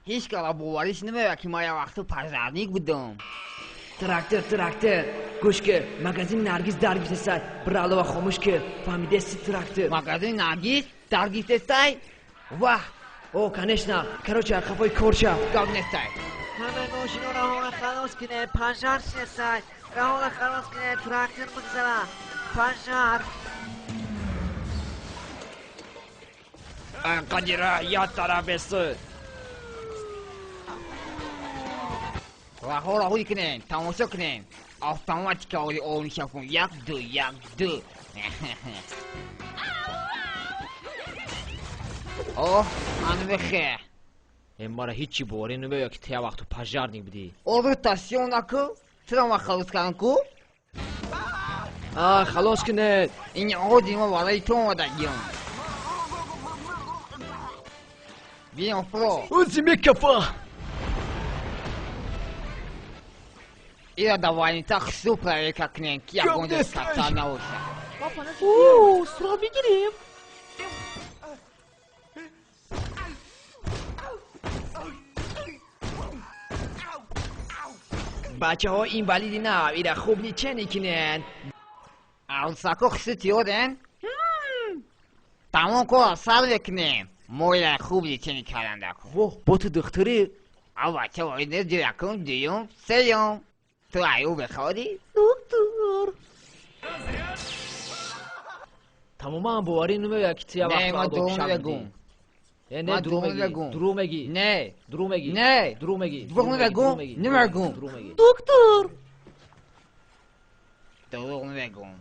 Ҳеҷ кара бовариш намеояд, ки ман як вақту пожарник будам. Трактор, трактор, гӯш ки, магазини Наргиз даргифтесай, бралова хомӯш ки, фаҳмидеси, трактор? Магазини Наргиз даргифтесай? Ваҳ! О, конечно. Короче, қафои корша. Гап нестай. Ҳама мошино раҳона халос кине, пожар шесай. Раҳона халос кине, трактор бигзара. Пожар. Қадира як тараф бесу. Раҳоро ҳуй кунем, тамошо кунем. Автоматика оли олмишафун. Як ду, як ду. Оҳ, анвехе. Э, мара ҳичи боварӣ намеояд, ки ту як вақту пожарник будӣ. Орута сиён наку, туро ман халос кардам ку? А, халос кинед. Ин оди ма барои ту омадагиён. Биён, фуро. Узи мекафа. Ира давайнита хусу проверка кунем, ки ягон ҷо кафтар набошад. О, сура мегирем. Бачаҳо, инвалиди нав, ира хуб лечение кинен. Арусако хусу тиёден? Тамом, кора сар мекунем. Мо ира хуб лечение кардан. Воҳ, бо ту духтури? А бача воид нест, якум, дуюм, сеюм. Ту аю бехорӣ? Доктор. Тамоман боварӣ намеояд, ки ту як Не, вақт ман дурӯғ алдокшак намегӯм. будӣ. Э, не, Ман дурӯғ дурӯғ мегӣ. намегӯм. Дурӯғ мегӣ. Не. Дурӯғ мегӣ. Не. Дурӯғ мегӣ. Дурӯғ намегӯм. Намегӯм. Дурӯғ мегӣ. Доктор. Дурӯғ намегӯм.